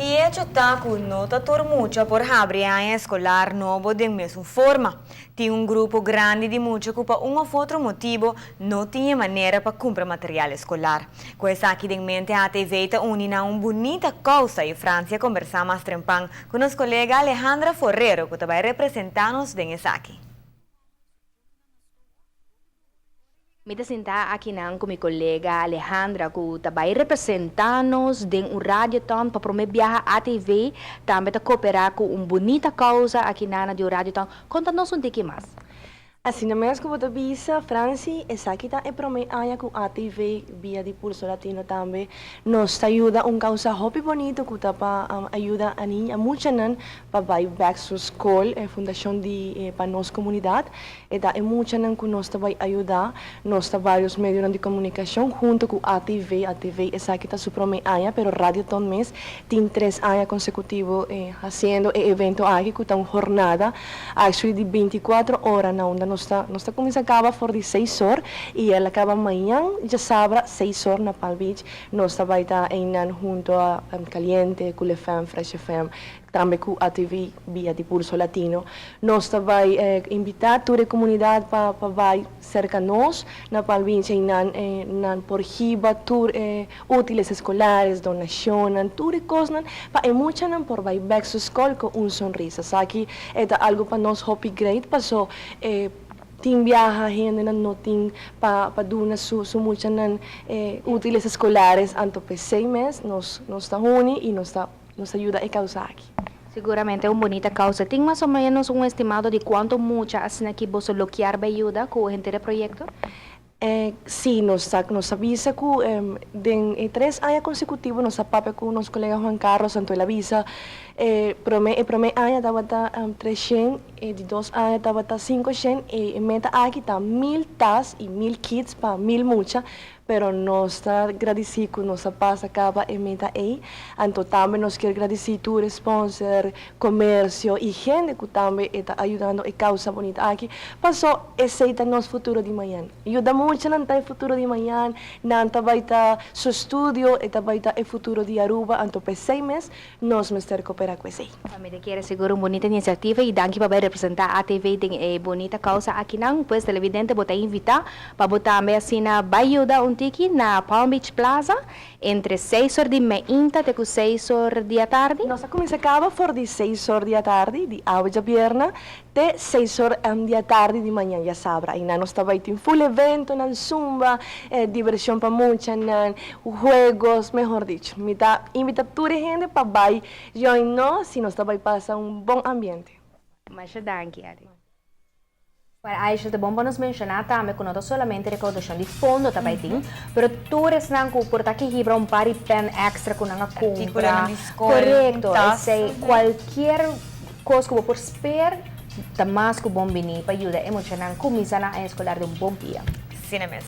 E hecho ta cu no ta tur mucha por habri aña escolar nobo den mesun forma. Tin un grupo grandi di mucha cu pa un of otro motibo no tin manera pa cumpra material escolar. Cu esaki den mente, ATV ta uni na un bunita causa y Francia a conversa mas trempan cu nos colega Alejandra Forrero, cu ta representa nos den esaki. Mi ta sinta aki cu mi colega Alejandra, cu ta representa nos den un radioton pa prome biaha ATV, tambe ta coopera cu un bunita causa aki na di radioton. Conta nos un tiki mas. Asina mes cu bo ta bisa, Franci, esaki ta e prome aña cu ATV via di Pulso Latino tambe nos ta yuda un causa hopi bunita cu ta pa yuda a niña muchanan pa bay back to school, fundacion di pa nos comunidad. E ta e muchanan cu nos ta bay yuda, nos ta varios medio di comunicacion hunto cu ATV. ATV esaki ta su prome aña, pero Radioton mes tin 3 aña consecutivo haciendo e evento aki cu ta un jornada actually di 24 ora na unda nos ta cuminsa caba for di 6 or y el a caba mañan diasabra 6 or na Palm Beach. Nos ta bay ta einan hunto a Caliente, Cool FM, Fresh FM, tambe cu ATV via di Pulso Latino. Nos ta bay invita tur e comunidad pa bay cerca nos na Palm Beach y nan por hiba tur útiles escolares, donacion, tur cosnan pa e muchanan por bay back to school cu un sonrisa. Esaki ta algo pa nos hopi great, paso tin biaha hendenan no tin pa duna su muchanan útiles escolares, anto p'esey mes nos ta uni y nos ta yuda e causa aki. Seguramente un bunita causa. Tin mas o menos un estimado di cuanto mucha asina cu boso lo kier yuda cu henter proyecto? Si, nos a bisa cu den 3 aña consecutivo nos a papia cu nos colega Juan Carlos, anto el a bisa prome aña tabata 300, di 2 aña tabata 500 y meta aki ta 1000 tas y 1000 kits pa 1000 mucha, pero nos ta gradici cu nos a pasa caba e meta ey. Anto tambe nos kier gradici tur sponsor, comercio y hende cu tambe ta yudando e causa bunita aki. Paso esey ta nos futuro di mañan. Yuda muchanan ta e futuro di mañan, nan ta bay ta su estudio, e ta bay ta e futuro di Aruba, anto p'esey mes nos mester coopera cu esey. Mi ta kere sigur un bunita iniciativa y danki pa representa ATV den e bunita causa aki nan. Pues, televidente, bo ta invita pa bo tambe asina bay yuda un tiki na Palm Beach Plaza entre 6 or di mainta te 6 or di atardi. Nos a cuminsa caba for di 6 or di atardi, di awe diabierna, te 6 or di atardi di mañan diasabra. Y nos ta bay tin full evento, nan zumba, diversion pa muchanan, juegos, mehor dicho. Mi ta invita tur hende pa bay join nos y nos ta bay pasa un bon ambiente. Masha danki, Ari. Para Aisha, ta bon pa nos menciona tambe cu no ta solamente recaudacion di fondo tambe tin, pero tur esnan cu por ta cu hibra un par di pen extra cu nan a compra. Correcto, esey cualkier cos cu por spare, ta mas cu bon bini pa yuda e muchanan cuminsa nan aña escolar di un bon dia. Asina mes.